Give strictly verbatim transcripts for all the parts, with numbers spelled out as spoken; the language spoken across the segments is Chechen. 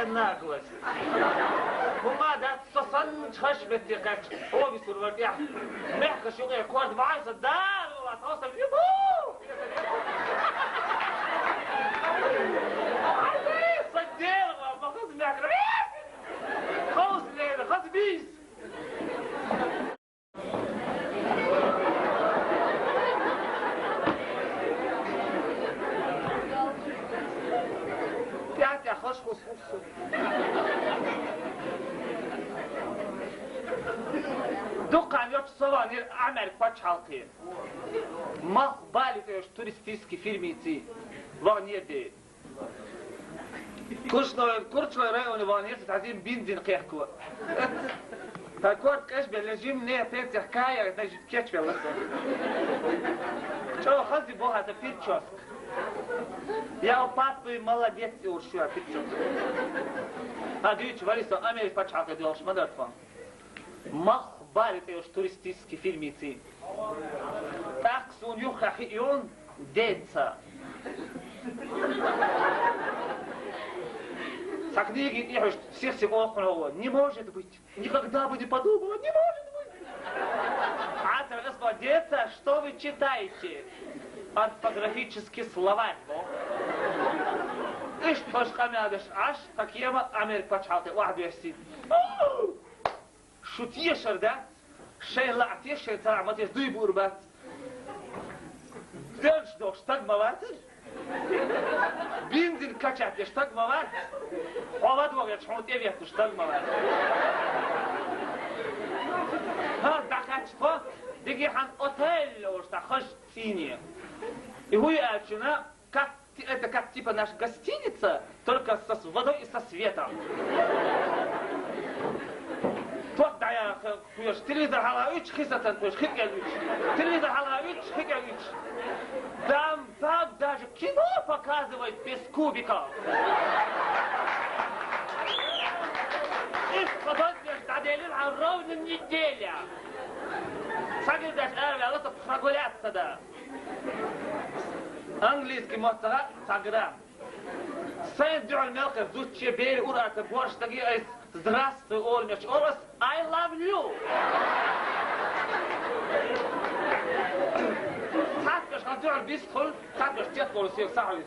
Наглость. ХӀума дац, со санна хьаш метте кхаьчча, хьо висур вара тӀехь. Мехкаш юкъе корта бахьан, со дара вала, тхо со вибу! Ай, са дера, ва, ма хаза мехкара. Хоза лера, хаза бийс. Тя-тя, хаш хус хус. Дуккха йоч саван Америка пачхьалкхе. Малхбале цӀе йолчу туристический фирмица ваханера де. Курчной, Курчной районе ваханера цхьа зим бензин кхехко. Ткъа корта къежбелла жимма пенсех кхаьчча, значит, кечвелла со. ЧӀогӀа хаза боху аса прическа. Я папа молодец, и уж шу прическа. А дуьйцу вари со Америка пачхьалкхе доьлхуш ма дара тхо. Малхбале цӀе йолчу туристический фирмица. ТӀаккха суна юххе хиъна деца. Цхьа книги тӀехьуьжта сих-сих охьахуьлу: «Не может быть! Никогда бы не подумала! Не может быть!» Ацара ас боху: «Деца, что вы читаете?» «Орфографический словарь», боху. Иштта хӀорш къамел деш Ӏаш, тхан кема Америка пачхьалкхе охьадоьссина. Шу тешар дац, шайн лаахь тешар ца лаахь ма теш, дуй буур бац. Дерш дохуш стаг ма вацара. Бензин качать деш стаг ма вац. Хьо вадвогӀерчу хьуна тӀеветташ стаг ма вац. ХӀа, дӀакхаьчча тхо, дигихьан отель олуш цхьа хаза цӀийне. И хӀу ю аьлча, как Ти-, это как типа наша гостиница, только со с-, водой и со светом. Тот дӀаяха хуьйш, телевизор хьалха уьтуш, хи сацан хуьйш, хи кӀел уьтуш. Телевизор хьалха уьтуш, хи кӀел уьтуш. Там, там даже кино показывают без кубиков. Их подобиеш дӀаделира хьан ровно неделя. Сагирдаш араваьлла, прогуляться да. Английский мотт ца хаьа, ца грамм. Сайн дуьхьал мел хир зудче, бери, ур-аттар боьрша стаге айса «Здравствуй» олу меттехь олу ас: «I love you». Цхьаьнакхаш хьан дуьхьал бистхуьлу, цхьаьнакхаш тетта волу соьга схьахьуьйсу.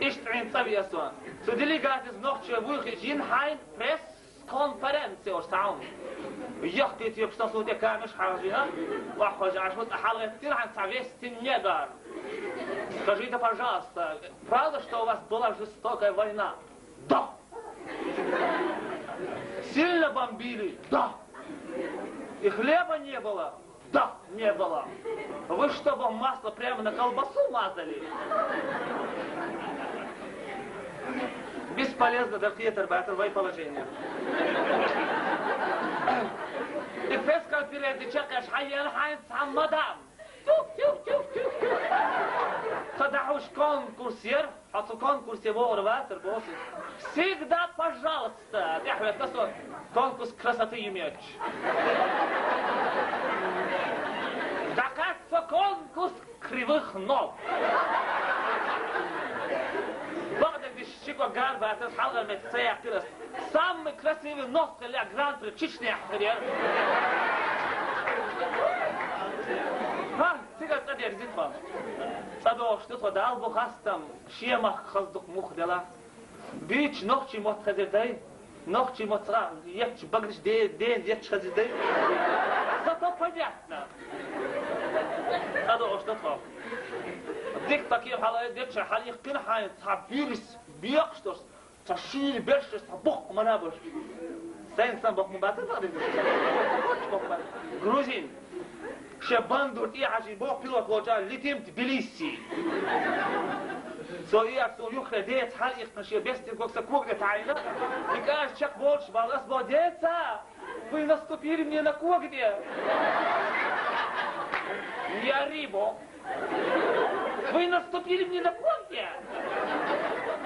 Иштта Ӏийна цӀа веа со. Цу делегатица нохчо вуй хиъча, йина хьайн пресс конференция олуш цхьа хӀума. Йохкий тепаш сан суна тӀе камераш хьажийна, охьахожа Ӏаш ма цкъа хьалагӀеттира хьан цхьа вестин негар. Скажите, пожалуйста, правда, что у вас была жестокая война? Да. Сильно бомбили? Да. И хлеба не было? Да, не было. Вы что, вам масло прямо на колбасу мазали? Бесполезно, дар кхетар бацара вай положение. И пресс-конференци чекхъеш хьаелла хьайна цхьа мадам. Тюх, тюх, тюх, тюх, тюх. Ца дахьуш конкурс яра. Хьо цу конкурсе вогӀур вацара, боху. Всегда пожалуйста. ТӀаьхьаветтина со конкурс красоты ю моьттуш. ДӀакхаьчча со конкурс кривых ног. Бакъдерг диш шико гар бацара, хьалхара метте ца яьккхира ас. Самый красивый нос хилла гран-при Чечне хир яра. ХӀа, цига цӀа дерзина тхо. ЦӀа дохуш ду тхо, Далла бу хастам, шен махка хаза дукха муха делахь. Буьйцу нохчийн мотт хезира дай, нохчийн мотт цкъа етташ баганаш де-, дена етташ хезира дай. Зато понятно. ЦӀа дохуш ду тхо. Дика таким хьала-, дечча хьалаиккхина хьайна цхьа буьрса, бекхаш долуш. Цхьа шуьйра берш, цхьа боккха мара берш. Сайн сан боккха ма бацара бакъдерг. Боккха боккха. Грузин. Шен бандур тӀехьажийна боху пилот волчара: «Летим Тбилиси». Со и ас цо юххе деца хьала иккхина шен бестин ког сан кога тӀе таӀийна. И кӀажа чекхболуш бала ас бо: «Деца, вы наступили мне на когти». Не ори, бо. Вы наступили мне на когти!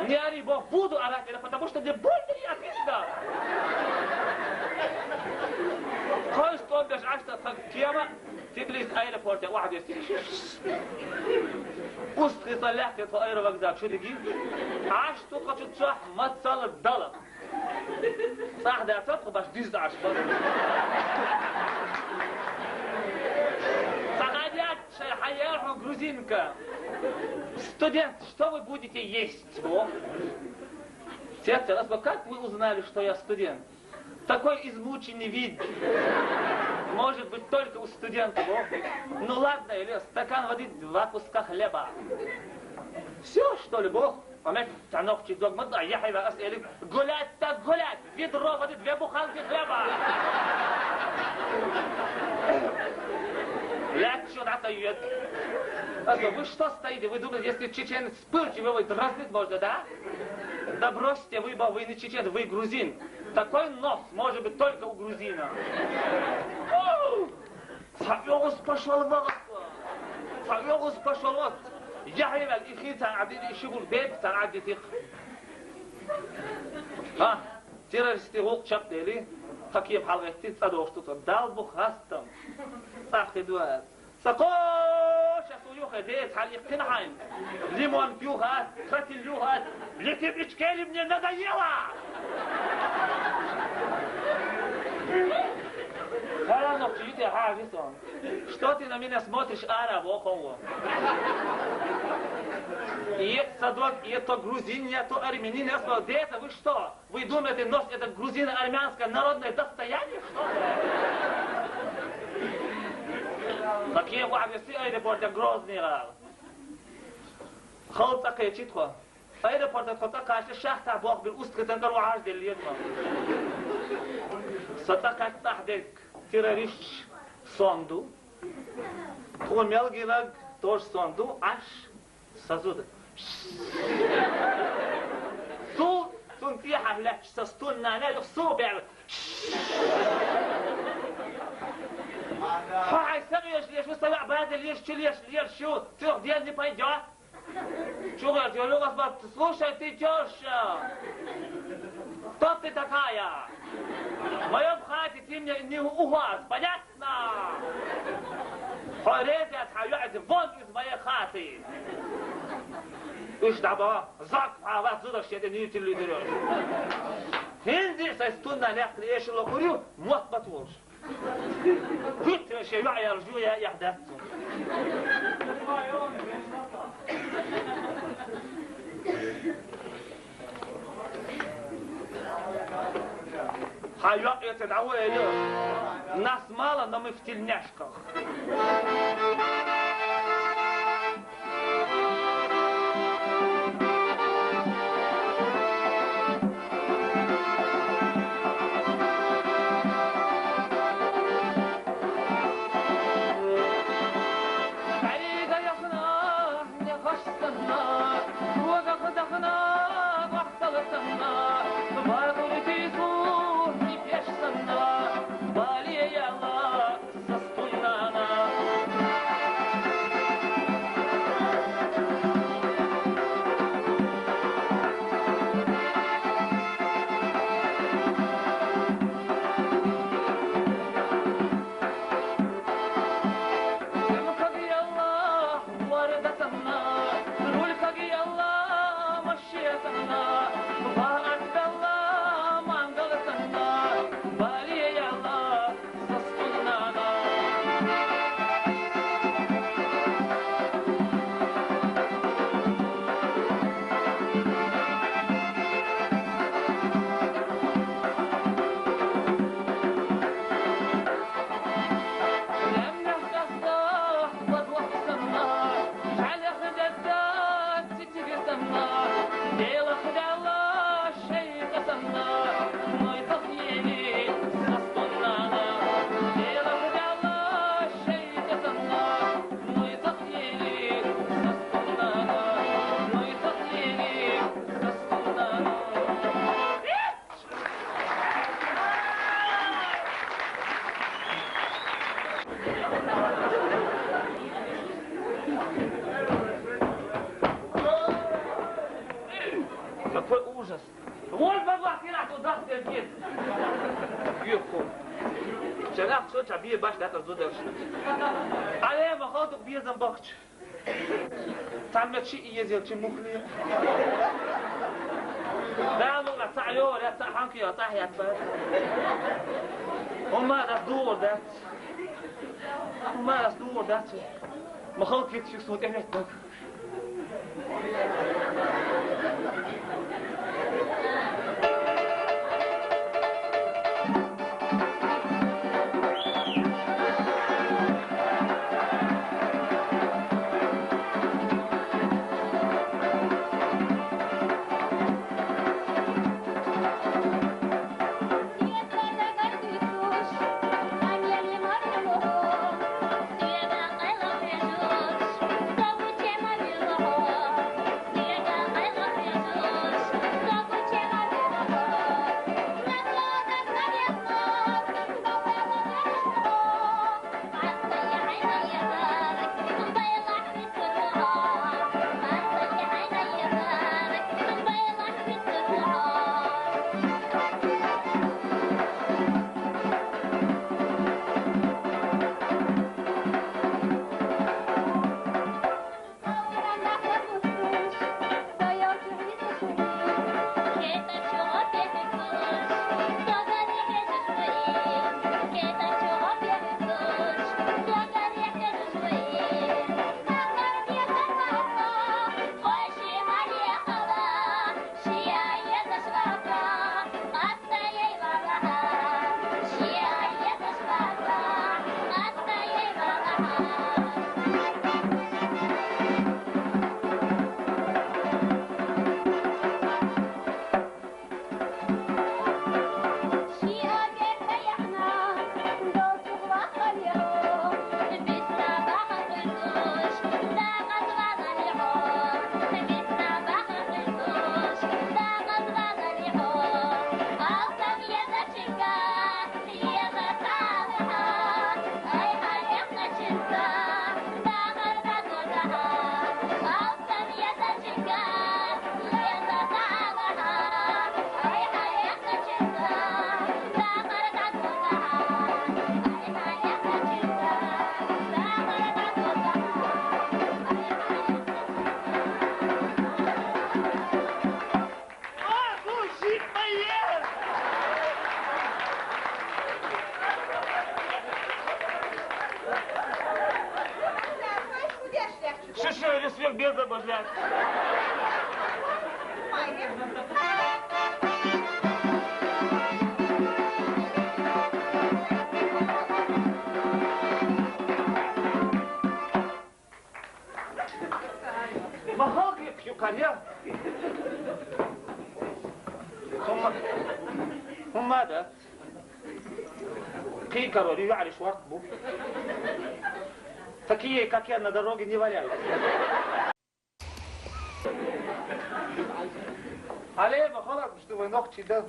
Не ори, бо, буду орать, это потому что мне больно и обидно! Кхойсу тӀом беш Ӏаш сан кема Тбилис аэропорте охьадоьссина. УстхӀиста лаьтта тхо аэровокзал чу дигий. Ӏаш тхо цу чохь мацалла дала. ЦӀахь дацара тхо баш дизза Ӏаш бара. Сан хадят шай хьаяр хьо грузинка. Студент, что вы будете есть? Во. Сердце, как вы узнали, что я студент? Такой измученный вид может быть только у студентов. Ну ладно, или стакан воды, два куска хлеба. Все, что ли, Бог? А мне танок чуть догма, да, я хай вас, или гулять так гулять, ведро воды, две буханки хлеба. Блядь, что это? А то вы что стоите? Вы думаете, если чеченец вспыльчивый, его дразнить можно, да? Да бросьте вы, вы не чеченец, вы грузин. Такой нос может быть только у грузина. Сан оьгӀаз пошёл вац. Сан оьгӀаз пошёл вац. Яхье вел и хи царна Ӏадиди, и ши гур бепиг царна Ӏадитих. Ха, террористийн гӀуллакх чекхдели, хьаким хьалгӀетти, цӀа дохуш ду цо. Дал бу хастам. ЦӀа хи ду аьлла. Сан кхо шашлык юха, деца хьал иккхина хьайна. Лимонка юха, тротил юха. Летим ичкели мне надоело! Хара нохчи юте хьа висон. Что ты на меня смотришь, ара, вохово? И это садок, и это грузин, и это армянин, я сказал, дети, вы что? Вы думаете, нос это грузино-армянское народное достояние, что ли? Такие ваьвеси аэропорта Грозный гӀала. Хала цӀа кхечи тхо. Аэропорта тхо цӀа кхача шахта бохбир устка центр вахьаж деллера тхо. Сан цӀа кхаьчча цӀахь дерг террористаш сон ду. Тхо мел гинарг тоже сон ду, Ӏаш Сан зуда. Сул, цунна тӀехьа лаьтташ сан стуннана юха сул баьлла. Хьо хьайн са оьшуш леш ву, сан ваьӀ база леш, чу леш, леш шу, трёх дел не пойдёт. Чу гӀерта йолу ас бац, слушай, ты тёща, кто ты такая? В моём хате ты мне не ухват, понятно? На! Хьо реза яц хьан йоӀ, иза вон из моей хаты. Уьш дӀабаха, зак хьан вац зудах шен тӀе нийтилли дира. ХӀинца а сайн стунна лаьттара эшало локхур ю, мотт бац волуш. ХӀуьттара шен йоӀ яьлла жу яа эхь дац цунна. Хьан йоӀ эца дӀа ву, э, йо? Нас мало, но мы в тельняшках. Какой ужас! Вот бабах, ты нахуй дах, ты пиздец! Юху. Чанах что, чаби баш, да, как зударш. Але, махал, тут безам бахч. Цхьамма ши езелчи мухли. Далула цаӀ йора, цаӀ хьанки йо, цаӀ хьятба. ХӀумма дас дугӀур дац. ХӀумма дас дугӀур дац. Ма халкъ кит фиксун тӀехьеттаг. Шиши, респект, без обожать. Ма халкъ юкъаря. ХӀумма, хӀумма да. Кхы король, югӀариш варх бу. Такие, как я, на дороге не валяются. Алеба, халакъ, что вы ногти, да?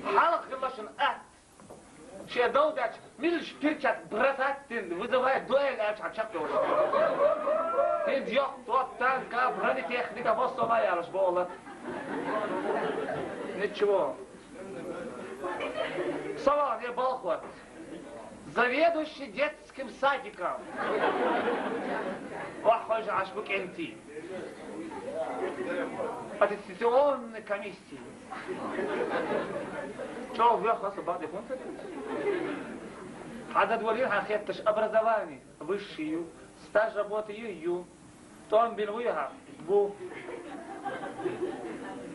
Халакъ, хилашин, а? Ше дов дач, милш перчатка бросать дин, вызывает дуэль, а чак чак дов. Хин йох, тот, танка, бронетехника, босс сама ялаш болат. Ничего. Сама не балхват. Заведующий детским садиком. Ваххожа ашбу кенти. Аттестационной комиссии. Чо вехаса баде хунта? Адад валин хахетташ образование высшее. Стаж работы ю. Томбил вуй хьа? Бу.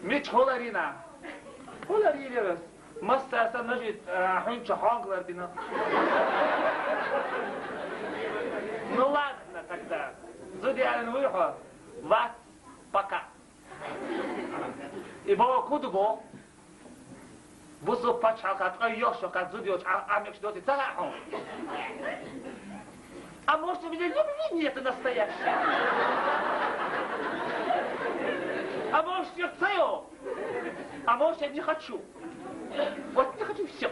Мич хуларина? Хуларилерас. Масса са нажит, а, хӀунча хонглар бина. Ну ладно тогда. Зудиалин вуй хьо? Вац, пока. И бо кудуго? Бусу пачхьалкхат, ай, ёхшо, кат зуд ёч, а, а мекш доти, ца хьон. А может, у меня любви нету настоящей? А может, я цео? А может, я не хочу? Вот не хочу, всё.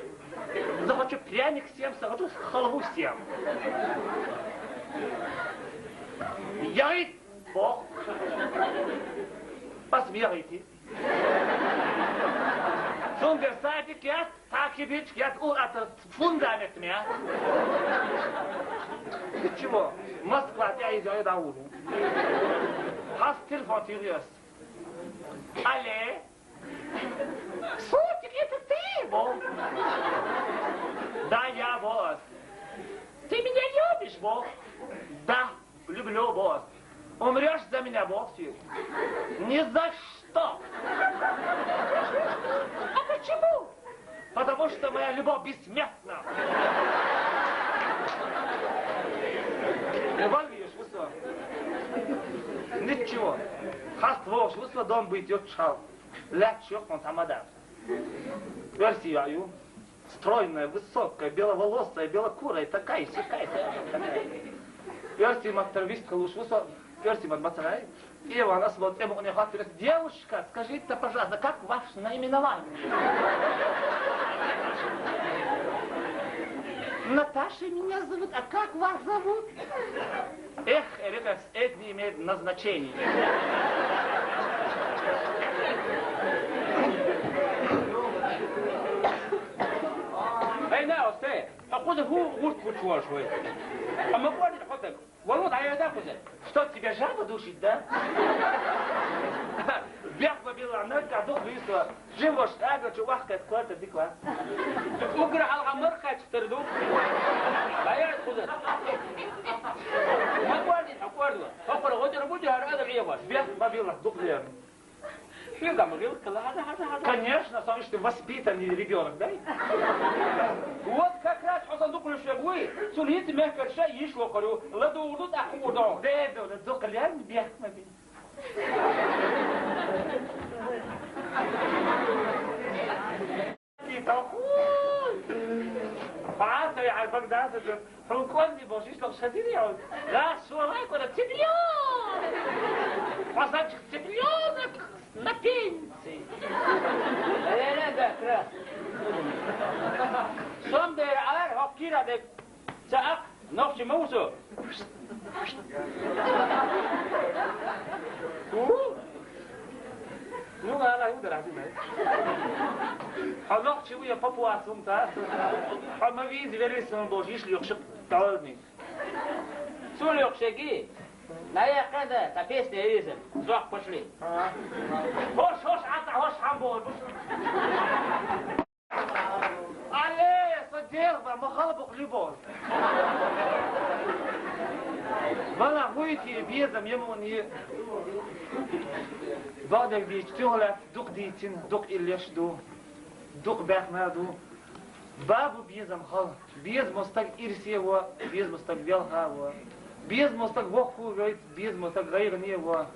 Захочу пряник съем, захочу халву съем. Я и бог. Посмейтесь. Цундела садик яц, цхьа кибичка яц, у атар фундамент ме. Ты чего? Москва тӀаийза йода уду. Хас телефон тигъяс. Алле? Сотик, это ты, бо? Да, я, босс. Ты меня любишь, бо? Да. Люблю, босс. Умрёшь за меня, босс? Ни за что. А почему? Потому что моя любовь бессмертна. Вон видишь, высо. Ничего. Хаст волш, высо дом быть, ёт шал. Лет шёк, он там адам. Версия, ю. Стройная, высокая, беловолосая, белокурая, такая, сякая, такая, такая. Пёрсий маттара вист хилуш ву со, пёрсий мат ма ца вай. Иван, ас вот эм уни хаттарас: «Девушка, скажите, пожалуйста, как ваше наименование?» «Наташа меня зовут, а как вас зовут?» Эх, ребят, это не имеет назначения. Эй, на, осте! Хьо кхуза хӀун гӀурт гучуволаш вай? Амма гӀордина хьо таг. Валла дӀаяда кхуза. Что, тебя жаба душит, да? Бехк ма билла, наггахь дукха вуьйсу. Жимбош тӀагачу вахкат квартир дикла. Угра хьалха мархачу тара ду. ДӀаяда кхуза. Ма гӀордина хьо кӀордо. Хьо кхара гӀо тӀера бу, хӀара адам Ӏехош. Бехк ма билла, дукха вер. Хьоьга ма гӀиллакх хила, хьажа, хьажа, хьажа. Конечно, со иштта воспитанный ребёнок, да? Вот как раз хьо сан дукха луьйш верг вуй, цунна хӀинца мехкарша йиш лохар ю, ладугӀур ду, тӀаккха хуур ду. Де, де, де, дукха лерна бехк ма бин. Хьа, тӀаккха. Хьа, тӀаккха, Богдан, хьуна кӀорни бохуш, иштта хазир яхьуна. ГӀаш шолай кӀора, цыплёнок! Хьо санчух цыплёнок на пенсии. Лена, да, крас. Сом дера ар, хьо кира де. Ца ах, нохчи ма ву со. У? Ну, ала, у, дара, ди, май. Хьо нохчи ву я папуас ву, та? Хьо ма вийзи, вери сон бо, йиш луьйхуш, таларни. Цу луьйхуш еги? На яхкада, та песня вийзи. Зох пошли. А. Хош, хош, ата, хош, хам бо, буш. Алле, со дегӀ ба, ма хала бу-кх любовь. Вала хӀуйти безам ямуни. Бадагдича тюхлац, дукха дийцина, дукха иллеш ду, дукха баьхна ду. Бабу безам хала. Безамо стаг ирсе во, безамо стаг велха во. Безамо стаг воккху вейц, безамо стаг гӀайгӀане во.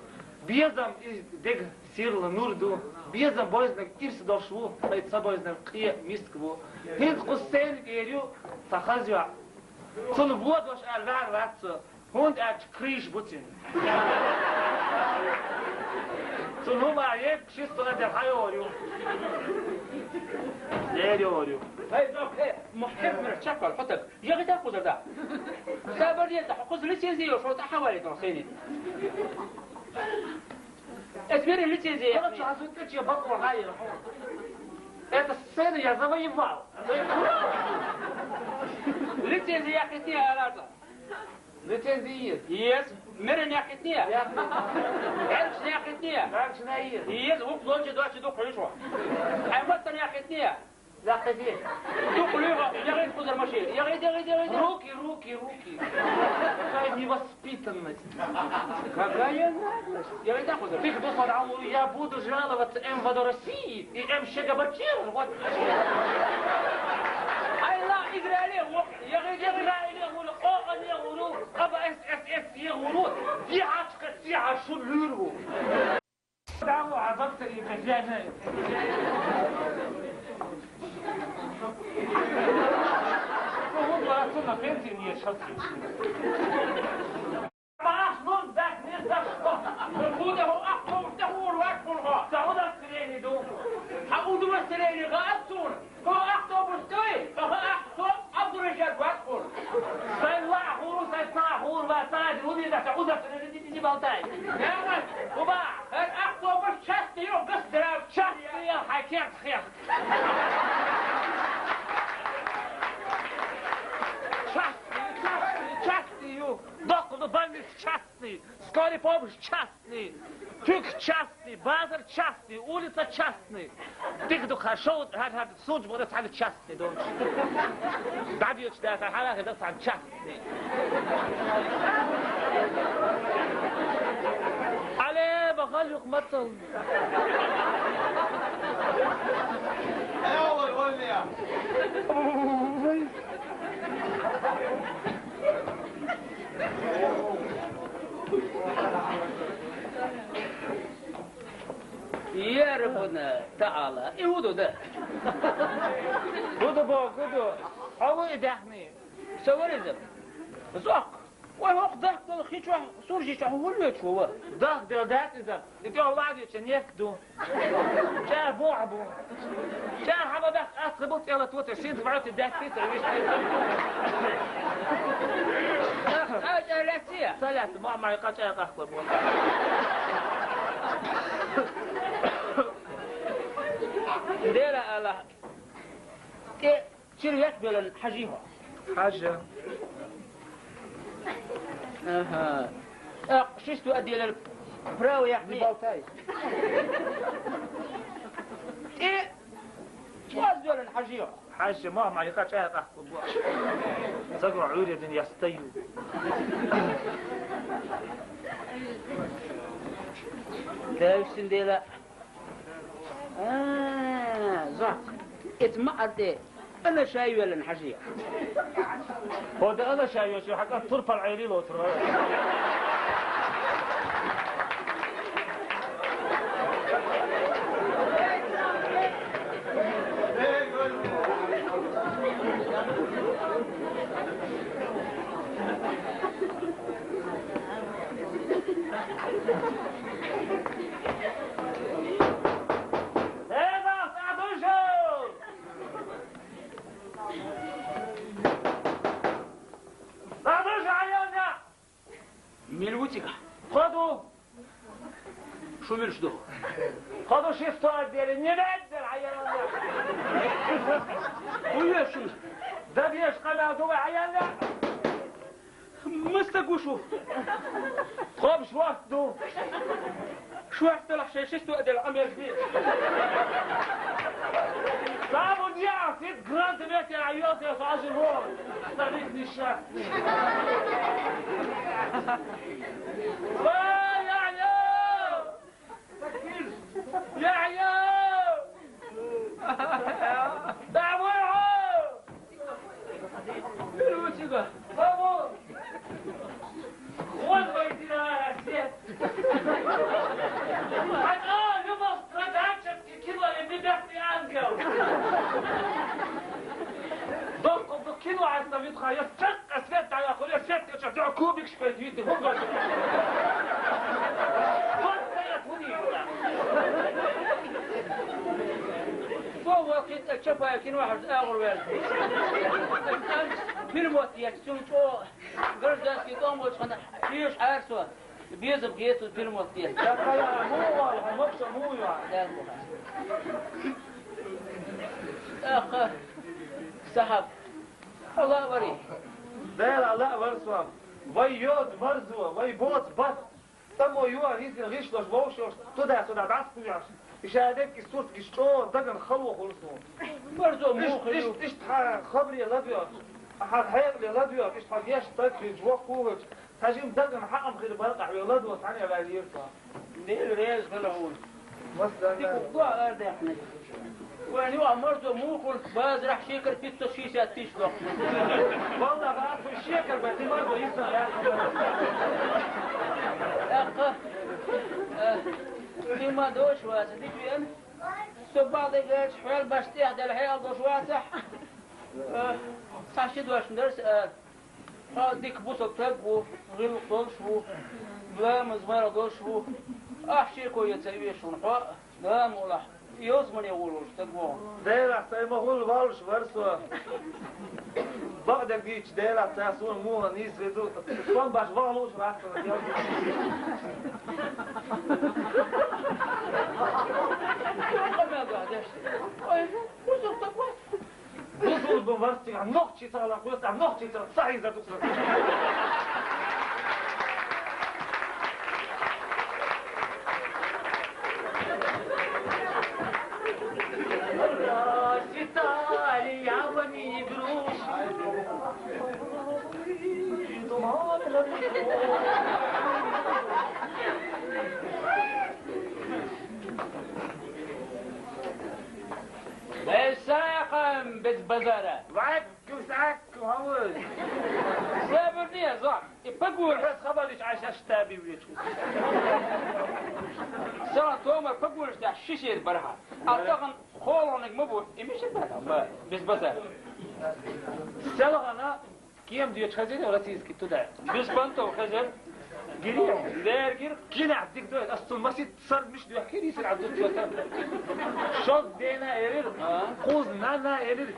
Безам и дега сирла нур ду. Безам бойзнаг ирс дош ву, ткъа ца бойзнаг къе миска ву. ХӀинца кху сенга эр ю цхьа хаза йоӀ. Цунна водош аьлла ваьгӀа вац со, хӀунда аьлча крыша бу цуьнан. Цунна хӀума егга шиста ладер хьайор ю. Лер йор ю. Ай, дохе, мухӀкем мира чаккхал хьо таг. Ягъита кхузара да. Сабар еза, хьо кхуза лицензи йо, шо тӀа хьавалит нох сени. Эс мери лицензи. Короче, азу тече бакур хайр. Это сцена я завоевал. Лицензи яхитни арата. Лицензи ез. Ез. Мери яхитни. Яхитни. Эрч яхитни. Эрч на ез. Ез, ук лонче дочи ду хойшо. Ай маттан яхитни. Заходи. Дукха луьйху, ягӀийта кхузара машина. ЯгӀийта, ягӀийта, ягӀийта. Руки, руки, руки. Какая невоспитанность. Какая наглость. ЯгӀийта кхузара. Ты кто сорвал? Я буду жаловаться МВД России и МЧГБЧ. Вот. Ай, ла, играли, вот. ЯгӀийта, ягӀийта. Играли, гуру, о, они, гуру, АБССС, гуру. Дихьачка, дихьа, шу луьйр ву. Дагу, а баксари кафяна. Ну, вот, а что на пенсии не шатки? Ах, ну, так, не за что. Ну, куда, ах, ну, да, урвать, урвать. Да, удостоверение, да. А удостоверение, да, отсюда. Хьо автобус дуй? Хьо авто-, Абдурашид вац хьуна. Сайн лаьа хьуна, сайн цхьа хьуна вац, цхьа а хьуна, ца удостоверение не болтай. Няман, уба, хӀара автобус частный ю, государственный. Частный Хьай керда хьех. Частный, частный, частный ю. Доккха ду больница частный. Скорый помощь частный. Туьг частный, базар частный, улица частный. Дика ду хьа шоу, хьа, хьа, сунж бара цхьана частный донча. ДӀабеча даьха хьарахи да цхьана частный. Алле, бахалюк мацал. يا ربنا تعالى، إيه هو ده؟ هو ده بو، هو ده. هو إيه ده؟ سوالي ده. زوق. Вай, хӀокху дахкал хи чохь, суржи чохь хӀун лоьцуш ву ва? Дахкал дац иза. И тӀехь ваьдечу нефиг ду. ЧӀа бохьа бу. ЧӀа хьама дахка ас хи бу цӀела тота, шинца ваьте даьттий ца виш. ЧӀа лаьцций? Ца лаьцна, ма, ма, къа чӀа къахкла бу. Дера Аллах. ТӀе Чуьра вет белан хьажий хьо? Хьажа. Аха. ТӀаккха шиста а делар право яхьний? Не болтай. ТӀе чӀоз белан хьажий хьо? Хьажа, ма, ма, яха чӀа къахкла бу. Загра Ӏуьйре дин я стою. Даьвсин дела. А, зохь. Эца ма ар тӀе. Ана шай веллан хьажий. ХӀода ана шай йош, хьака турпал Ӏайри лоцур вара. Мила ву цига? Тхо ду. Шу милаш ду? Тхо ду ши сто отделе, не ведь дер, а я. Уйошун. Да бьешь, когда думай, а я. Маса гуш ву? Тхо-м шорта ду. Шорта делахь шайн ши сто а делахь, Ӏамер бе. Саму диа, сит грант вете, а йоте, сажи вон. Старик несчастный. Ой, я, я! Яхьъя! ДӀа вай хьо! Мила ву цига? Бабу! Хьо вай динара свет! Хьан а любовь страдальческий кино, я небесный ангел! Доккха ду кино хьаста витха, я чаккха свет дӀаяхур, я свет я чаккха кубик шпет вити, хӀун гой? Вот стоят у них. Со вал кхин а Чапаев кино хьажа агӀор ваьлла. Перемотка ецна, цунна чӀогӀа гражданский тӀом болчу хана хьеша Ӏара со. Безам гецу перемотка ецна. Чапаев муха вал, хьан мокша муха ю? Дала муха. ТӀаккха, сахьаб, хьо лаъ варий? Дела лаъ вар со. Вай йоцу марзо, вай боцу бат. Само юха хӀинца гӀишлош вовшаш, туда-сюда дӀасакхуьйш. И шадерг, и сурт гиш чӀогӀа дагана хало хуьлу суна. Марзо муха ю? Иштта, иштта хьан хабаре ладоьгӀуш, хьан хьекъале ладоьгӀуш, иштта хьан геш стаг хилча, воккха хилча, цхьа жима дагана хьаам хир бара къахьоьгу ладо, цхьаьна ваьллера со. Дела реза хила хьуна. Масала. Дика хӀума арадаьккхина. Вайн юкъахь марзо муха хуьлу, базарахь шекар пятьсот шестьдесят тысяч доккху. Валлахь, аса шекар бан, ди марзо йиса яц. ТӀаккха, э, ди ма дош ваца, дика веана. Со бакъдерг аьлча, хьол баш тӀехь делахь хьекъал долуш вацахь. Э, цхьа ши дош ма дара сан ала. Хьо дика бусалба стаг ву, гӀиллакх долуш ву, ламаз марха долуш ву. Ахь шеко ян ца веш ву хьо, Дала мукъ лахь, ялсамане гӀур волуш стаг ву хьо. Делахь, сайн ма-хуьллу валлуш вара со. Бакъдерг дийцича, делахь, цара суна муха нийса веза, со-м баш ваха лууш вац. Нохчий цагаан, хөөс нохчий цагаан, сахиза дуксар. Ситали, я вами груш. Лесахам без базара. Вай, кусак, куавы. Сабырни, зо. И пагур. Раз хабалиш аша штаби вечу. Сара томар пагур да шишер барха. А тахан холоник ма бу. И мишер барха. Ма, без базара. Селгана кем дечь хозяин российский туда. Без понтов хозяин. Гири. Лергир. Кина дик дой, астун масит сар миш дой, хири сар абдут чотан. Шок дена эрир, а? Куз нана эрир.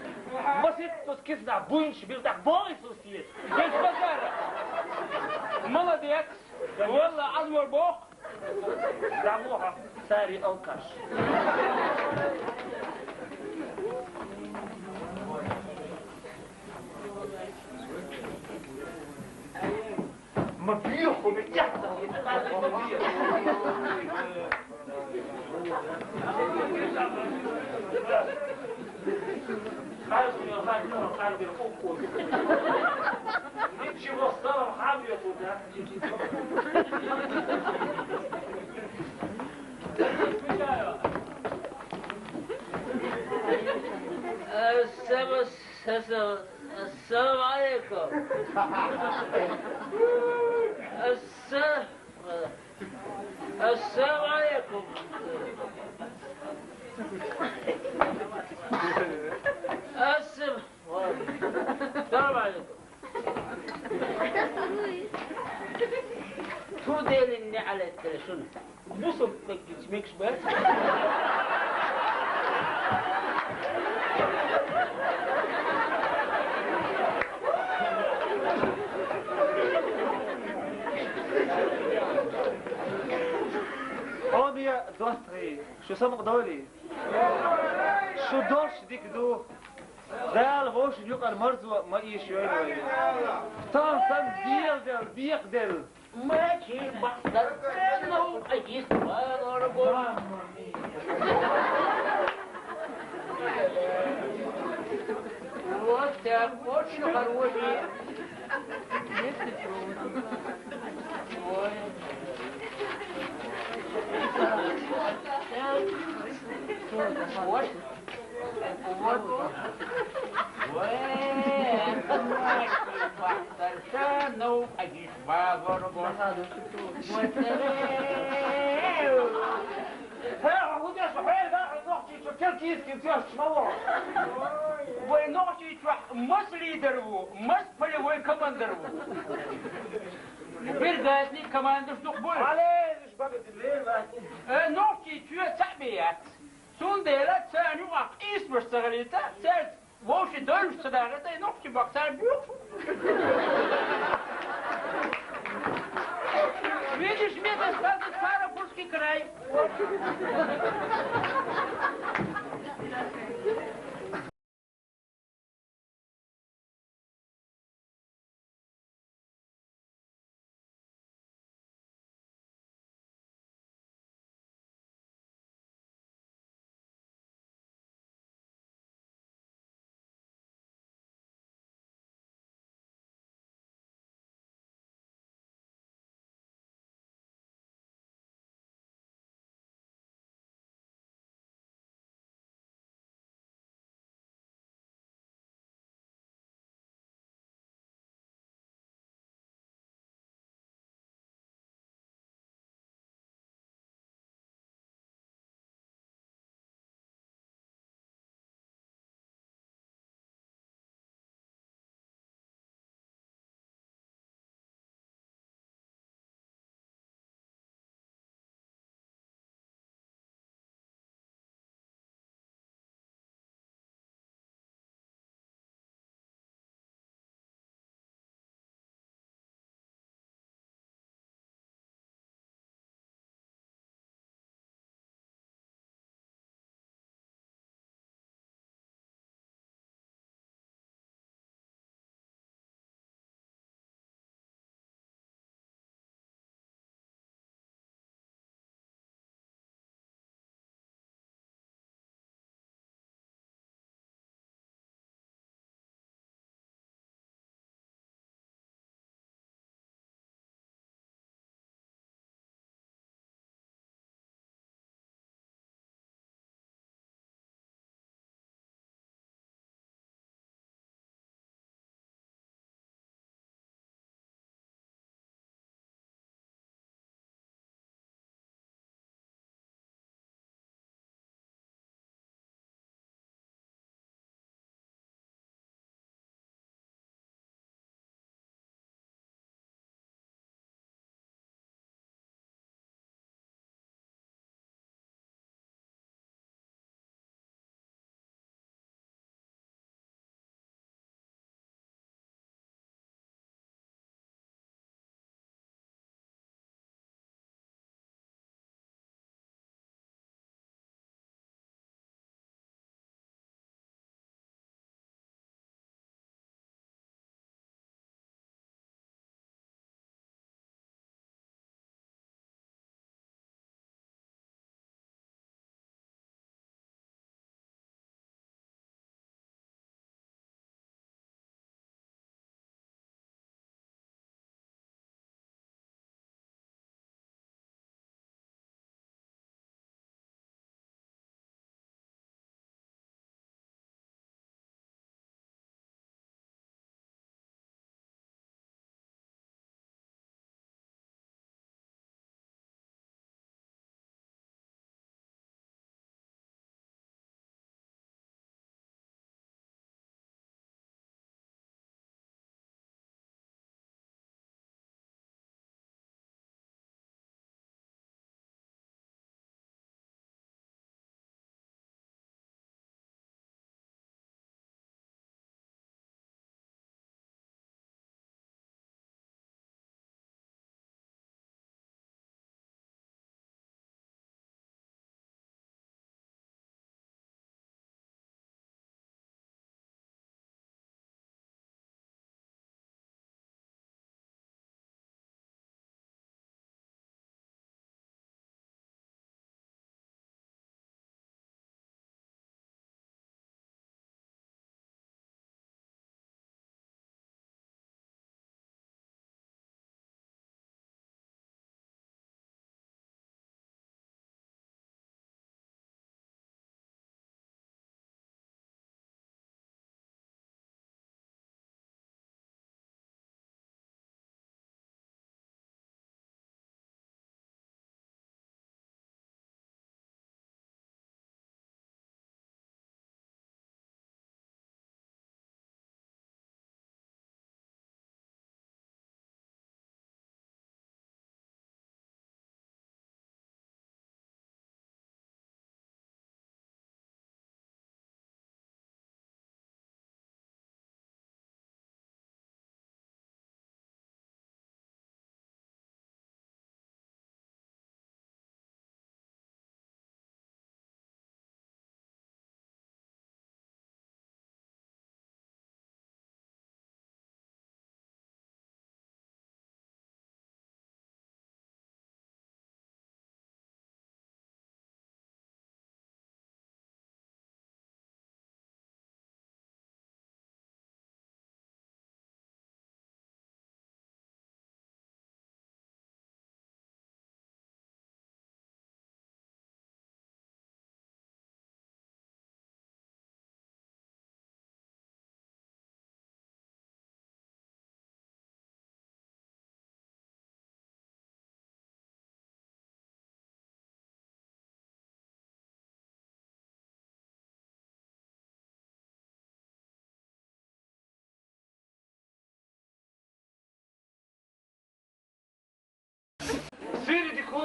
Масит тус кизна буинч бирдак бой сусиет. Без базара. Молодец. Валла, азмор бог. Дамуха, сари алкаш. Мобилку, я. Ничего, стало хабья туда. Э, Сева, Сева, Ассаламу алейкум. Асса-, ассаламу алейкум. Ассам-, салам алейкум. Ту делин не алеттер шуну. Бусуртмек гичмек шбе. О, я достри, шу самак доли. Шу дождь дик ду. Дал воши юкар марзу ма иш йой. Тан сан дел дел, биек дел. Мачи бахтар, ну, а есть валор бо. Вот так, очень хороший. Ой. Вот. Вот. Ой, это мачи бахтар, ну, а есть валор бо. Хе, а вот я что, хе, да, ногти, что, киргизский, что, чего? Вай, ногти, что, мас лидер ву, мас полевой командир ву. Биргазник командир, что, бу. Алле, лишь бабы, ты, ле, ла. Э, ногти, что, цапият. Сунделя, цаню, ак, исмаш, цагалита, цец. Вовчи дойрш цадагата, и ногти бахтар бюх. Видишь, мне достался Ставропольский край.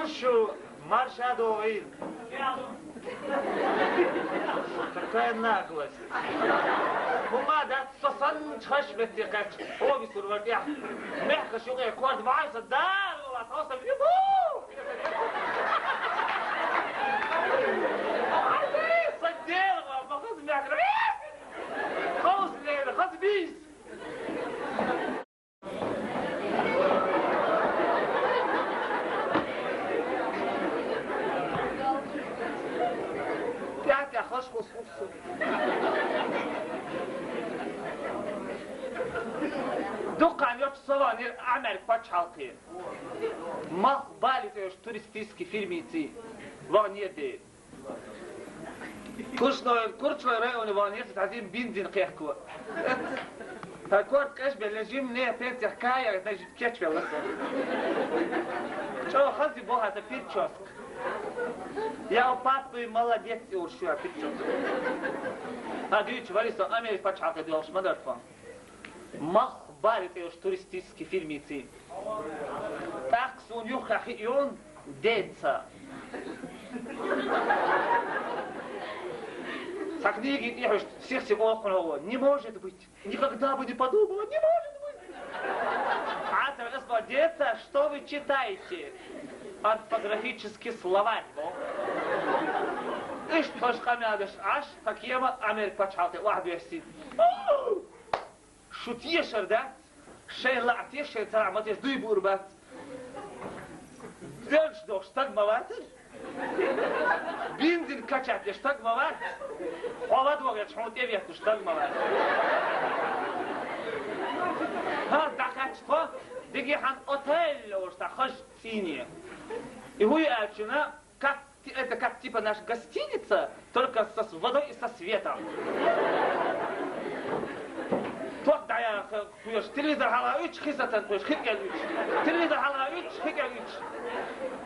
Шу марша догӀийла. Какая наглость. ХӀума дац со санна хаш метте кхаьчча, хӀоби сур вар тӀехь. Мехкаш юкъе корда ваьлла со дара, валла, тхо со вибу! Са дела, ва, ма хаза мехкаш. Хоза лера, хаза бийс. ТӀаьхьа-тӀаьхьа хаш хус хус. Дуккха йоццу со ваханера Америка пачхьалкхе. Малхбале цӀе йолчу туристический фирмица ваханера де. Курчной, Курчной районе ваханера со, цхьа жима бензин кхехко. Тхан корта къежбелла жимма нехан пенсех кхайкхийна, тхан жима кечвелла со. ЧӀогӀа хаза боху хьан сан причёска. Я, папа, молодец, и уж шу причёска. Хьан дуьйцуш вара со Америка пачхьалкхе доьлхуш ма дара тхо. Малхбале цӀе йолчу туристический фирмица. ТӀаккха суна юххехь хиъна деца. Цхьа книги тӀехьуьш сих-сих олхуна гӀо: «Не может быть! Никогда бы не подумала! Не может быть!» Аса ас боху: «Деца, что вы читаете? Орфографический словарь», боху. Иштта хаза къамел деш Ӏаш, тхан кема Америка пачхьалкхе охьадоьссина. Шу тешар дац, шайн лаахь теш, шайн царахь ма теш, дуй буур бац. Дерш дохуш стаг ма вацара. Бензин качать деш стаг ма вац. Хьо ладогӀерчу хьуна тӀеветташ стаг ма вац. ХӀара дӀакхаьчча тхо, дигехьан отель олуш цхьа хаза цӀийне. И хӀун ю аьлча, как ти-, это как типа наша гостиница, только со с водой и со светом. Тот дӀаяха кхоьруш, телевизор хьалха уьттуш, хи сацан кхоьруш, хи кӀел уьттуш. Телевизор хьалха уьттуш, хи кӀел уьттуш.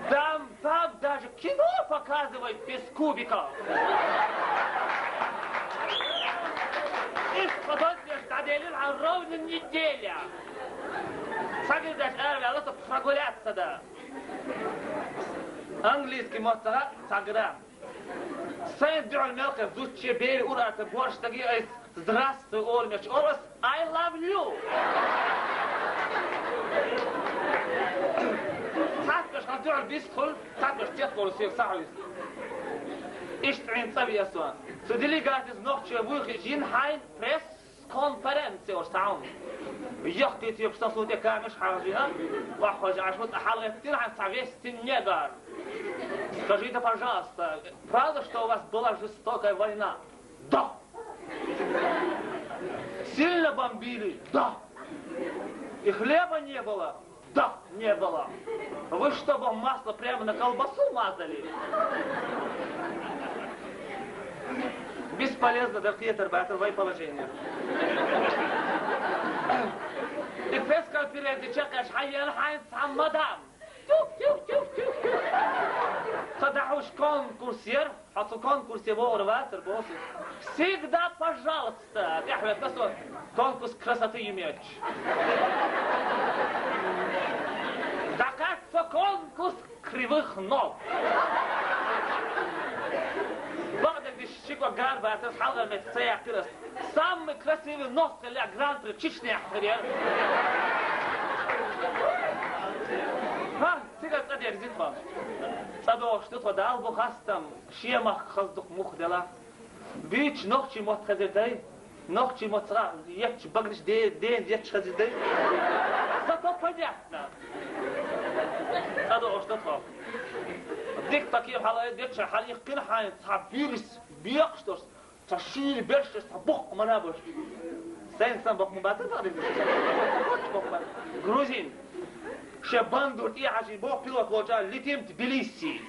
Там, там даже кино показывают без кубиков. Их подобие дӀаделира хьан ровно неделя. Сагирдаш араваьлла со прогуляться, да. Английский мотт ца хаьа, цхьа грамм. Сайн дуьхьал мелхе зудче, бер, ур ата, боьрша стаге айса «Здравствуй» олу меттехь олу ас: «I love you». Цхьаьнакхаш хьан дуьхьал бистхуьлу, цхьаьнакхаш тетта волу соьга схьахьуьйсу. Иштта Ӏийна цӀа веа со. Цу делегатица нохчий вуй хиъча, йина хьайна пресс- конференция уьш цхьа хьуна. Яккхий тепаш сосу тӀе камеш хьажийна, ваххожа Ӏаш ву цӀа хьалагӀеттина хьан цхьа вестин негар. Скажите, пожалуйста, правда, что у вас была жестокая война? Да. Сильно бомбили? Да. И хлеба не было? Да, не было. Вы что, бо, масло прямо на колбасу мазали? Бесполезно, да, хетар бацар вай положение. И пресс-конференция чекхеш хьайена хьайна цхьа мадам. Тюх, тюх, тюх, тюх, тюх. Ца дахьуш конкурс яр. Хьо цу конкурсе вогӀур вацара боху. Всегда пожалуйста. ТӀаьхьаветтина со конкурс красоты ю моьттуш. ДӀакхаьчча со конкурс кривых ног. Бакъдерг диш шико гар бацара, хьалхара меттиг ца яьккхира ас. Самый красивый нос хилла гран-при Чечне хьахир яра. ХӀа, цигара цӀа дерзина тхо. ЦӀа догӀуш ду тхо, Далла бу хастам, шен махка хаза дукха мух дела. Буьйцуш нохчий мотт хезира дай, нохчий мотт цкъа етташ багнаш де-, ден етташ хезира дай. Зато понятно. ЦӀа догӀуш ду тхо. Дика таким хьала-, дечча хьалаиккхина хьайна цхьа буьрса, бекхаш долуш. Цхьа шуьйра берш, цхьа боккха мара берш. Сайн сан боккха ма бацара, бакъдерг дийцича. Боккха ма. Грузин. Шен бандур тӀехьажий боху пилот волчу: «Летим Тбилиси».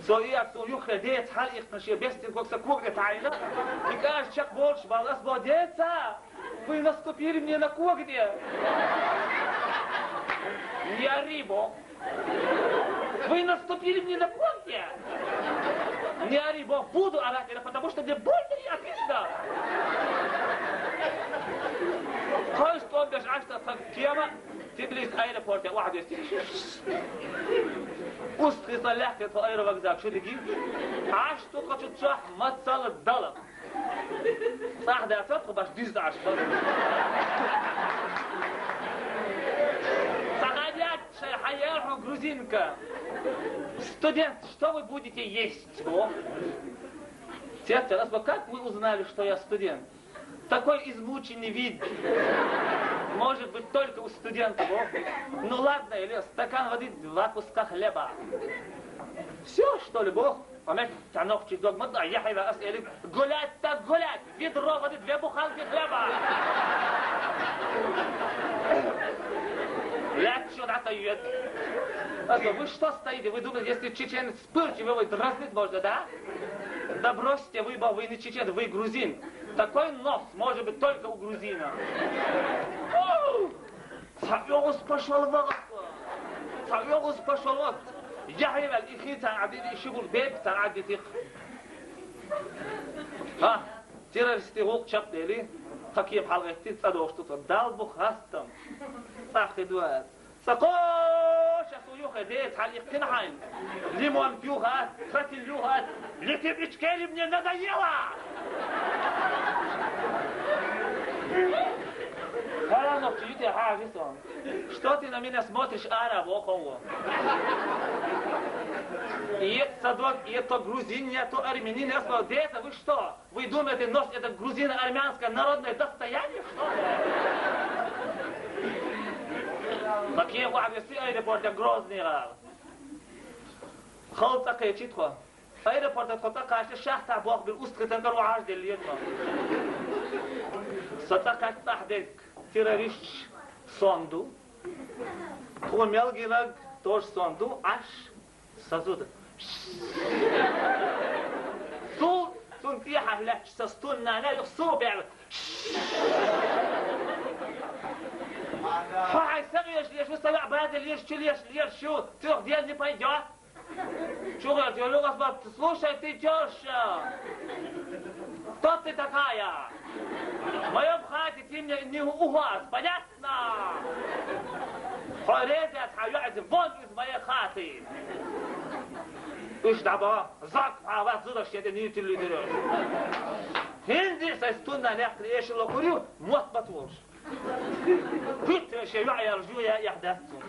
Со и ат суна юххе деца хьала иккхина шен бестин ког сан кога тӀе таӀийна. И кӀажа чекхболуш бала ас боху: «Деца, вы наступили мне на когти». Не ори, боху. Вы наступили мне на когти. Не ори, бо, буду орать, это потому что мне больно и обидно. Хойш тӀом беш Ӏаш сан тема, ти Аэропорте вахьа вести. Устхи ца лехке тхо аэровокзал шу диги. Аш ту качу чах мацала дала. Сах да цат баш диз аш. Сахадят шай хаяху грузинка. Студент, что вы будете есть? О. Тетя, как вы узнали, что я студент? Такой измученный вид может быть только у студентов. Ну ладно, или стакан воды, два куска хлеба. Все, что ли, Бог? Помнишь, тянок чуть догма, да, я хайва ас или гулять так гулять, ведро воды, две буханки хлеба. Блядь, что это? А то вы что стоите? Вы думаете, если чеченец вспыльчивый, его дразнить можно, да? Да бросьте, вы, вы не чеченец, вы грузин. Такой нос может быть только у грузина. Савёгус пошёл в отпуск. Савёгус пошёл в отпуск. Я говорю, их не цан адити, иши гул беб цан адити. А, террористы гул чап дели, какие палгетти, цадошту, дал бухастам. Сахи дуат. Сакъо, щас уюха дец, хьал иккин хьайн. Лимон пьюхат, тротил юхат, летит ичкери, мне надоело! Харанок чуйте, хажи сон. Что ты на меня смотришь, араб, около? И это садок, и это грузин, и это армянин, я сказал, дети, вы что? Вы думаете, нос это грузино-армянское народное достояние, что ли? Такие вагосы аэропорта Грозный. Хал цӀакхечи тхо. Аэропорта тхо цӀакхача шахта бохбир устхитан кар вагӀаш деллиет тхо. Са цӀакхач тӀахдек террорист сонду. Тхо мел гинаг тоже сонду. Аш Сазуда. Сул, сун тӀехьа лаьтташ са стуннана юха су бегӀ. Хьо хьай са гӀеш леш, ву са ваьӀ база леш, чу леш, леш шу, цух дел не пойдёт. Чу гӀеш, я люгас бат, слушай, ты тёща. Кто ты такая? В моём хате ты мне не ухват, понятно? На! Хьо реза яц, хьан йоӀ, вон из моей хаты! Уж дӀабаха, зак хьан вац зуда шеде нийтилли дирер. ХӀинзи сай стунна нехтли эши локур ю, мотт бат волш. Питра ше йоӀ ял жу я яхь дац цун.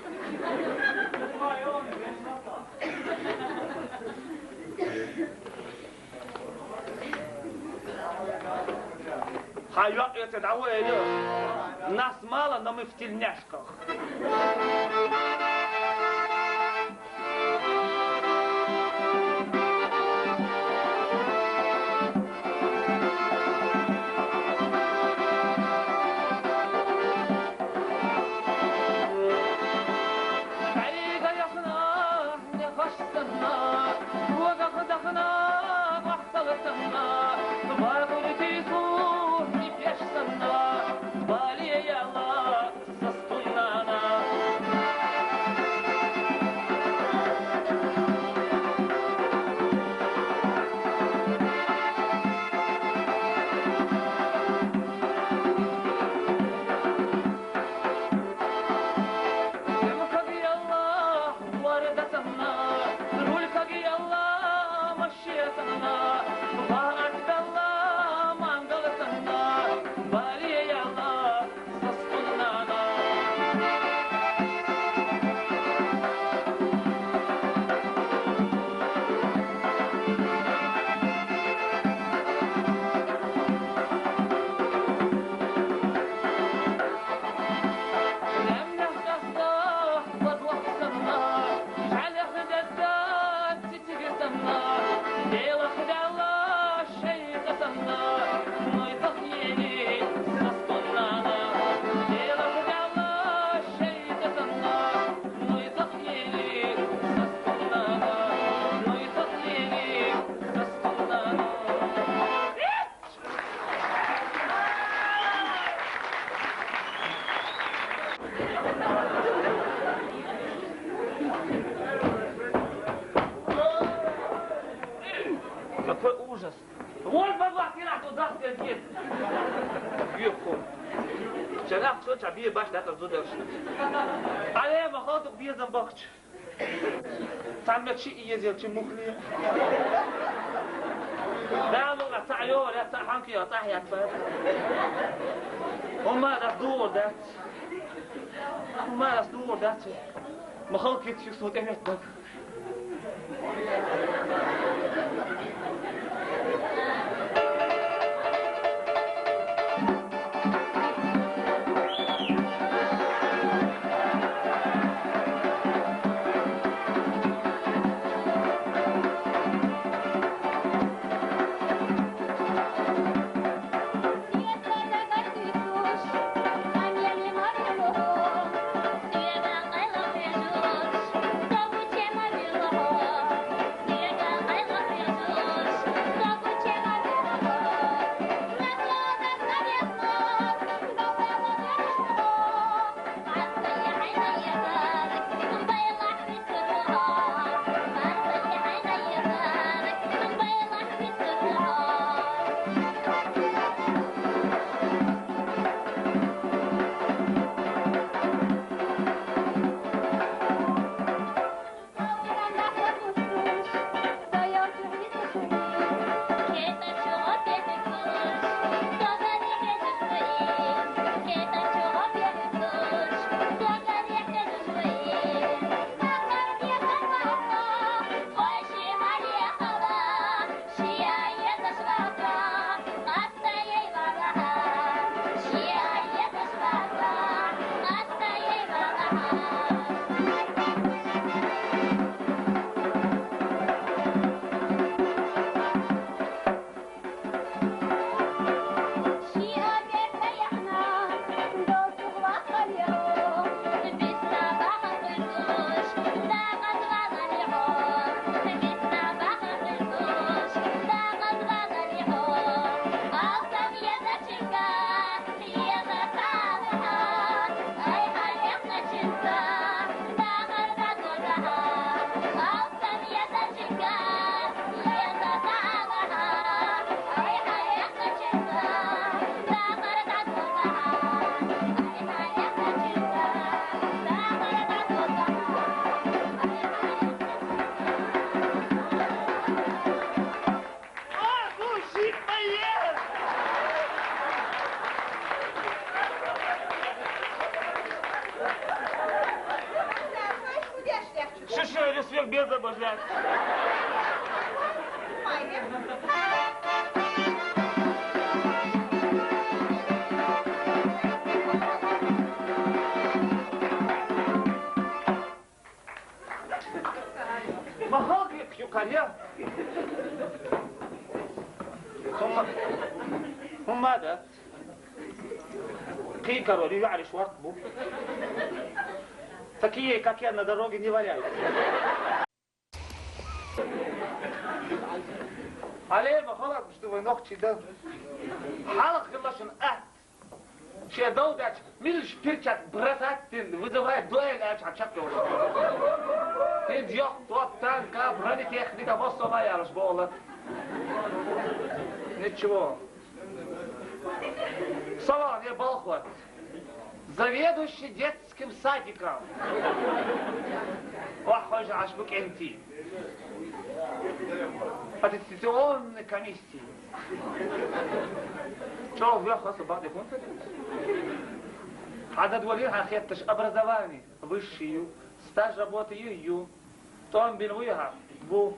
Хьан йоӀ эца дӀавоьлла, нас мало, но мы в тельняшках. Какой ужас! Вот бабах, ты нахуй дах, как нет! Юху! Ча нах цо ча бе баш датар зударш. Аре, ма хо дук безам бахч. Цаммет ши иезелчи мухли. Да, ну, а ца йо, я ца ханки, я ца я ца. Ума да дур да. Ума да дур да. Ма хо кит су су эмет да. Шиши, респект, без обожать. Махал кюкарья. Хумма. Хумма да. Кин король, я ариш варт бу. Такие, как я, на дороге не валяются. Алей, ма халат, что вы ногти, да? Халат, глашен, а? Че долдач, милш перчат бросать тен, вызывает дуэль, а чак чак тоже. Тен ёх, тот танка, бронетехника, вот сама я лишь болот. Ничего. Сова не балхот. Заведующий детским садиком. Ох, хоже, аж бу кенти. Аттестационной комиссии. Чё, вверх вас бахнет? А за двор лет хетташ образование высшее, стаж работы ю, ю. Тон бин вуйха, бу.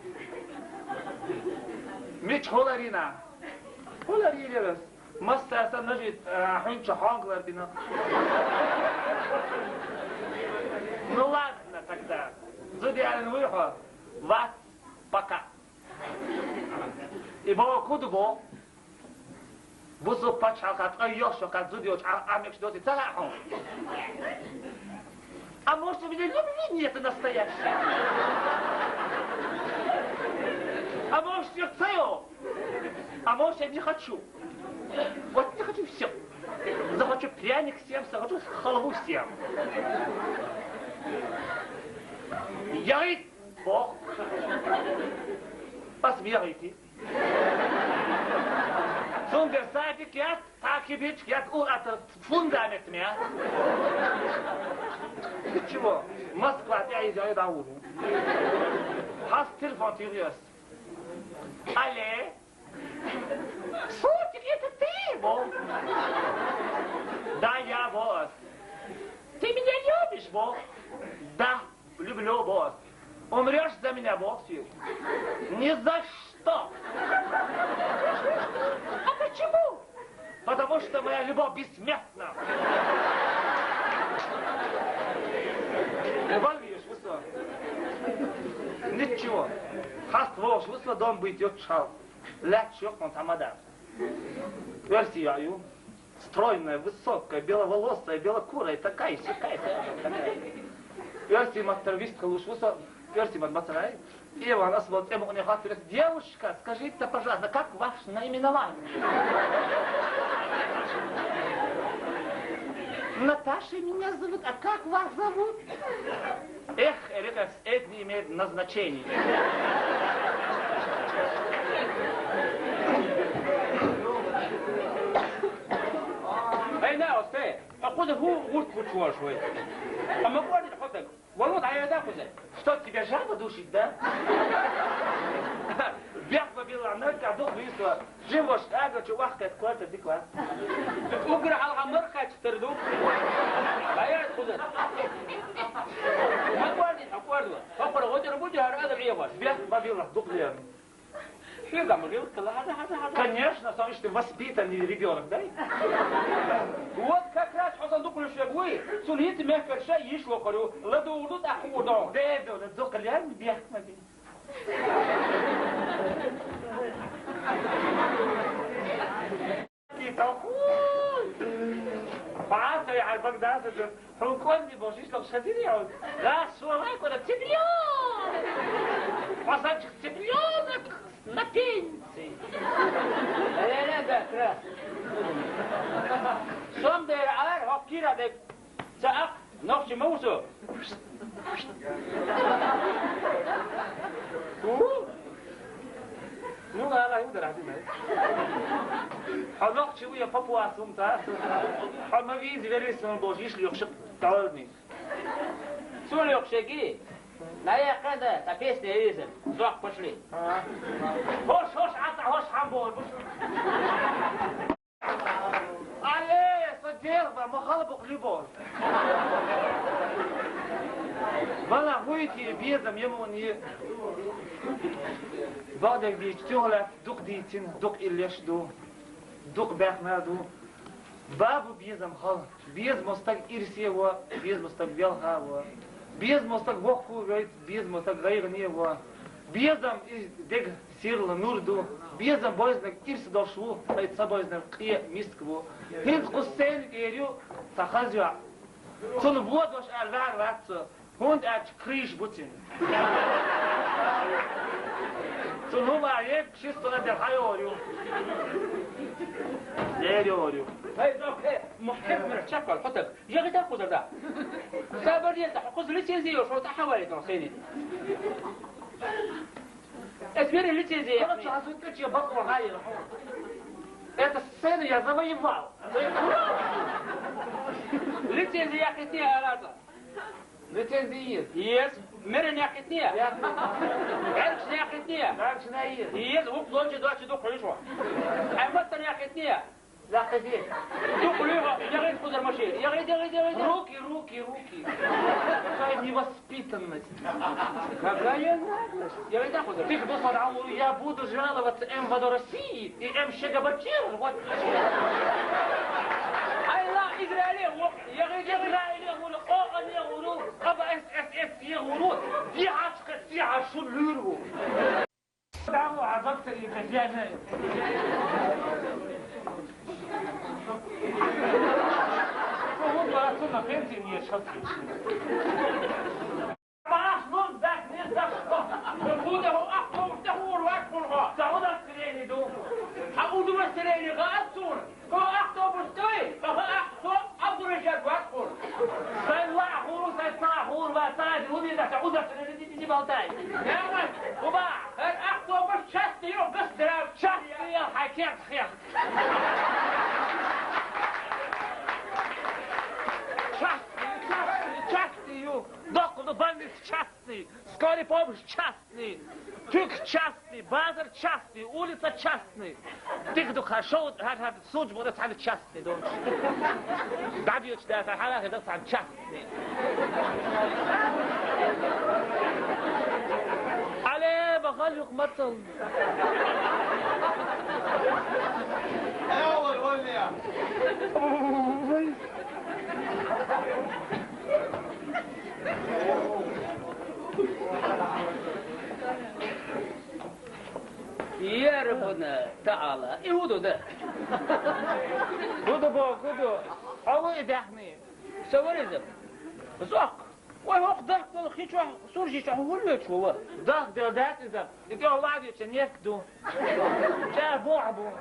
Мич хуларина. Хуларилерас. Масса аса нажит, а, хунча хонглар бина. Ну ладно тогда. Зудиалин вуйха. Вас пока. И бо куду бо? Бусу пачалкат, ай, ёшокат, зуд ёч, а, а, мекш доти, цала, хо. А может, у меня любви нет настоящей? А может, сердцею? А может, я не хочу? Вот не хочу, всё. Захочу пряник съем, захочу халву съем. Я и Бог. Посмеете. Цундела садик яц, цхьа кибичка яц, ур атар фундамент ме. Чего? Москва тӀе иза дӀавур. Хьас телефон тӀе ес. Алле? Слушай, это ты, бо? Да, я, босс. Ты меня любишь, бо? Да, люблю, босс. Умрёшь за меня, босс? Ни за что. А почему? Потому что моя любовь бессмертна. Вон видишь, высо. Ничего. Хаст волш, высо дом быть, ёт шал. Лаьтташ йоккха цхьа мадам. Оьрсий йоӀ ю. Стройная, высокая, беловолосая, белокурая, такая, сякая, такая, такая. Оьрсий маттара вистхилуш ву со, оьрсий мотт ма ца вай. Иван, ас вол цӀе мукъане хаттар: «Девушка, скажите, пожалуйста, как ваше наименование?» «Наташа меня зовут, а как вас зовут?» Эх, Эрикас, это не имеет назначения. Ай, на, осте, а куда ху гурт кучуаш вы? А мы ходим, хоть так. Вон вот, а я так уже. Что, тебя жаба душит, да? Бяхма билла, нырка дух висла. Живош ага чу вахкат кварта дикла. Угра алга мыркач тырду. Баят куда. Макварди, акварду. Хохор готер буди, ар ада виеваш. Бяхма билла, дух лем. Шуга мурил кала, хада, хада, хада. Конечно, сам иште воспитанный ребёнок, да? Вот как раз хозан дух лешегуи, сунит мехкерша иш лохорю, ладу урдут ахудо. Дедо, ладу калян бяхма би. Баасай гьар Багдасада хӀункӀонни божишлах шадириу. Гаш валай кӀура цибриу. Пасанчик цибрёнок на пенсии. Эре да, кра. Сом дер ар хоккира бек. Цаах нохчи мовсу. У? Ну, ала, ала, ала, ала. Хьо нохчи ву я папуас ву та? Хьо ма визи верис ван божиш лёхшик таларни. Цу лёхшиги? На я када, та песня виза. Зох пошли. А. Хош, хош, ата, хош, хам бо. Алле, со дерба, ма халбук любовь. Вала гьуйти безам ямуни. Бадег ди чтёгла дух дитин, дух иллеш ду. Дух бяхна ду. Бабу безам хал. Безам стаг ирсе ва, безам стаг велха ва. Безам стаг вохку вейт, безам стаг гайгъне ва. Безам из дег сирла нур ду, безам бойзнаг ирс дош ву, хай ца бойзнаг кье миск ву. ХӀинц кху сен кӀерю ца хазва. Цун водош ар вар ваццо, хӀунда ач криш буцин. Цун хӀума еб шистона де хайор ю. Эр йор ю. Хай дохе, мухиб мир чакал, хотак. Я гита кузарда. Сабар ета, куз лицензия шо та хавали тон сени. Эсмери лицензия. Короче, азут каче баху хайр. Эту сцену я завоевал. Лицензия хитни арата. Лицензия есть. Есть. Мере не хитни. Элч не хитни. Элч не есть. Есть. Ук лонче доче до крышо. Эмоция не хитни. Заходи. Духлюга, ягъид кузар маши. Ягъид, ягъид, ягъид. Руки, руки, руки. Какая невоспитанность. Какая наглость. Ягъид кузар. Ты кто подумал, я буду жаловаться МВД России и МШГБЧ? Вот. Айла, Израиле, вот. Ягъид, ягъид. Израиле, вот. О, они, вот. Аба, эс, эс, эс, я, вот. Дихачка, дихашу, люру. Там, а доктор и Татьяна. Ну, вот, а то на пенсии мне сейчас. Паш, ну, так, не за что. Куда, а кто, кто, урвать, куда? Да, удостоверение, да. А удостоверение, да, отсюда. Хьо автобус той, хьо авто Абдурашад ваккхур. Сайн лаъ хуру, сайн цхьа хуру, ва цади, уди да, уди да, уди да, уди балтай. Яма, уба, хар автобус час Ю, гаш дара, частный я, хьакех, хех. Частный, частный, частный ю. Докъу ду больница частный. Скорый помощь частный. Туьг частный, базар частный, улица частный. Тих ду хьа шоу, хьа, хьа, суд бура цхьана частный ду. ДӀабиучу даха хьалахе дан цхьана частный. Алле, бахал юх мацал. يا ربنا تعالى، и хӀун ду да? ХӀун ду боху, хӀун ду? Хьо ву и даьхни? Со вара иза. Зоккха. Вай, хӀокху дахкал хи чохь, суржи чохь хӀун лоьцуш ву ва? Дахка дела дац иза. И тӀе ваьдечу нерк ду. ЧӀа бохьа бу.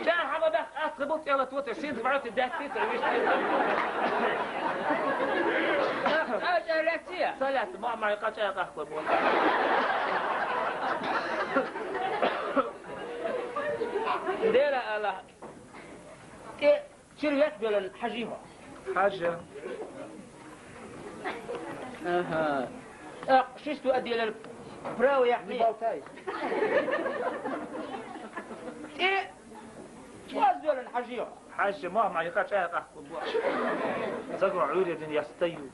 ЧӀа хьама дахка атта бу, тӀе латта ву те, шин варти даьтти те, вишти. А, чӀа лаьттия? Ца лаьтта, ма, ма, къа чӀа къахкор бу. Дера Аллах. ТӀе Чуьра вет белан хьажий хьо? Хьажа. Аха. ТӀаккха шиста а делар право яхни? Не болтай. ТӀе чӀоз белан хьажий хьо? Хьажа, мохь ма, и къа чӀа къахкор бу. Загро Ӏуьйре дин я стою.